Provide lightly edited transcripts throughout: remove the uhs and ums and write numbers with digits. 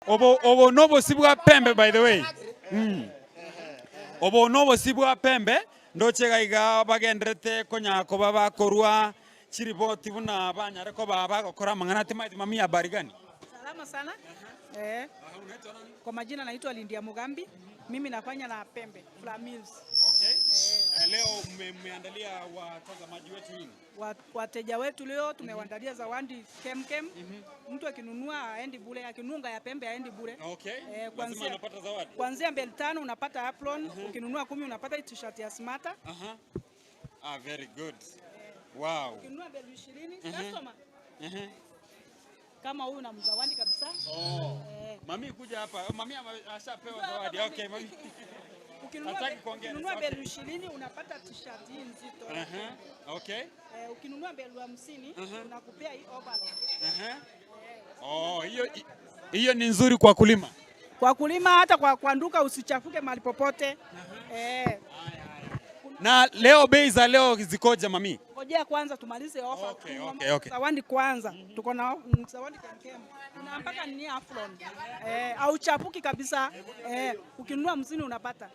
Obo obo nobosi bwa pembe by the way. Mm. Obo nobosi bwa pembe ndoche iga iga bagenderete konya koba bakorwa chiripoti buna banyare koba bagokora amang'ana timaeti mami habari gani? Salama sana. Eh. Kwa majina naitwa Lindia Mugambi. Mimi nafanya na Pembe Flour Mills. Okay. Eh, leo mmeandalia watazamaji wetu nini? Wateja wetu leo tumewaandalia zawadi kemkem. Mtu akinunua aendi bure, akinunga ya Pembe aendi bure. Okay. Eh, Lazima kuanzia anapata zawadi. kuanzia mbele tano unapata apron, ukinunua kumi unapata t-shirt ya Smata. Aha. Ah, very good. Wow. Ukinunua mbele 20 customer Mhm. kama huyu namzawadi kabisa. Oh. Eh. Mami kuja hapa. Mami ama- ashapewa Njoo hapa zawadi. mami. Okay, mami. Ukinunua Hataki be- kuongea, ukinunua okay. belu 20 unapata t-shirt hii nzito. Aha. Okay. Eh, ukinunua belu 50 unakupea hii overall. Aha. Oh, hiyo hiyo ni nzuri kwa kulima. Kwa kulima hata kwa kuanduka usichafuke mahali popote. Eh, Na leo bei za leo zikoje mami? ngojea kwanza tumalize ofa. Okay, Tuna okay, okay. Zawadi kwanza. Tuko na zawadi kemkem. Kuna mpaka ni afron. Eh, au chafuki kabisa. Eh, ukinunua hamsini unapata.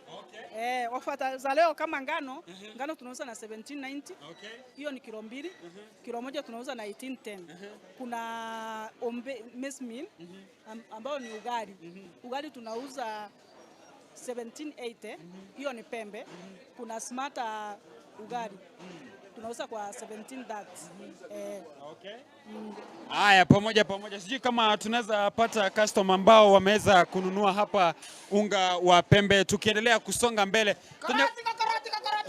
Eh, ofa ta- za leo kama ngano, ngano tunauza na 1790. Okay. Hiyo ni kilo mbili. Kilo moja tunauza na 1810. Kuna ombe maize meal am- ambayo ni ugali. Ugali tunauza 1780. Hiyo ni pembe. Kuna smarta ugali tunauza kwa 1730. Eh, Okay. Haya, pamoja pamoja, sijui kama tunaweza pata customer ambao wameweza kununua hapa unga wa pembe, tukiendelea kusonga mbele Tunye...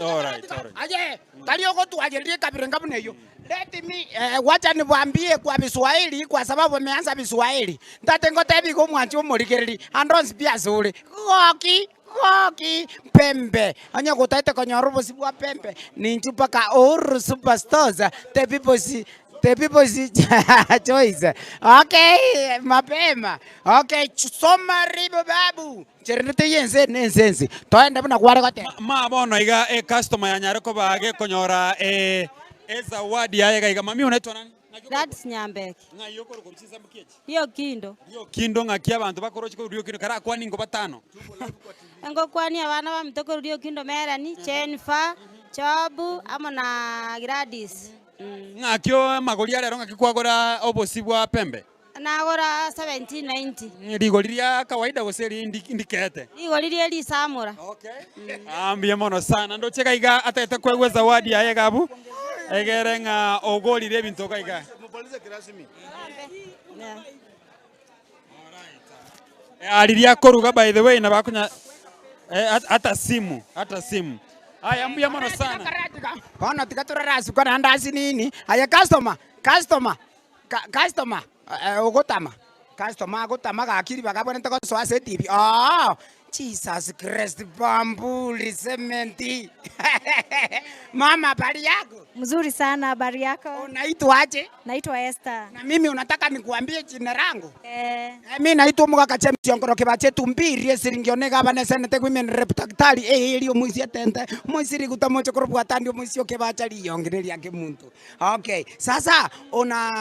Alright, alright. Aye, talioko tuajelie kabirenga buneyo. Let me eh, wacha niwaambie kwa Kiswahili kwa sababu wameanza Kiswahili. Ntate ngotebi ko mwanchi omorigereri andons biasuri. Goki goki pembe. Anya gotaete konyora obosi bwa pembe. Ninchu paka Uhuru Superstores the people's the people's choice. Okay, mapema. Okay, soma ribo babu. Cherete yense nensensi. Toende buna kware gote. Ma bono iga e customer yanyare koba konyora e ezawadi yaye gaiga. Mami unaitwa nani? Gladys Nyambeki. Ng'ai okoro chisambu kiechi. Rio Kindo. Rio Kindo ng'aki abanto bakorochi ko Rio Kindo karakwani ngo batano. Engokwani abana baminto Rio Kindo Melanie, Jennifer, Job amo na Gladys. Ng'aki amagori arero ng'aki kwagora obosi bwa pembe. Nagora 1790. Rigori ria kawaida gose rindi ndikete. Rigori rie risamora. Okay. Ambia mono sana ndoche gaiga atete kwegwa zawadi yaye gabu. Egere ng'a ogorire ebinto gaiga. Yeah. Ariria koruga by the way na bakunya eh, hata simu hata simu. Haya mbuya mono sana. Bono tiga torarasuka naende ase nini aye customer customer customer eh, ogotama customer agotama gaki ribaga abwenerete gosoa ase etibi oo Jesus Christ bamburi cement mama habari yako? Mzuri sana, habari yako? Unaitwa aje? Naitwa Esther. Na mimi unataka nikuambie jina langu? Eh, Eh, mi naitwa Mugaka James Ongoro Kibache tumbirie siringi one gabana senete women rep daktari eh eri omoisia tente omoisiri guta moche korobwata ndi omoisia okebacha riyonge riria muntu. Okay, sasa una.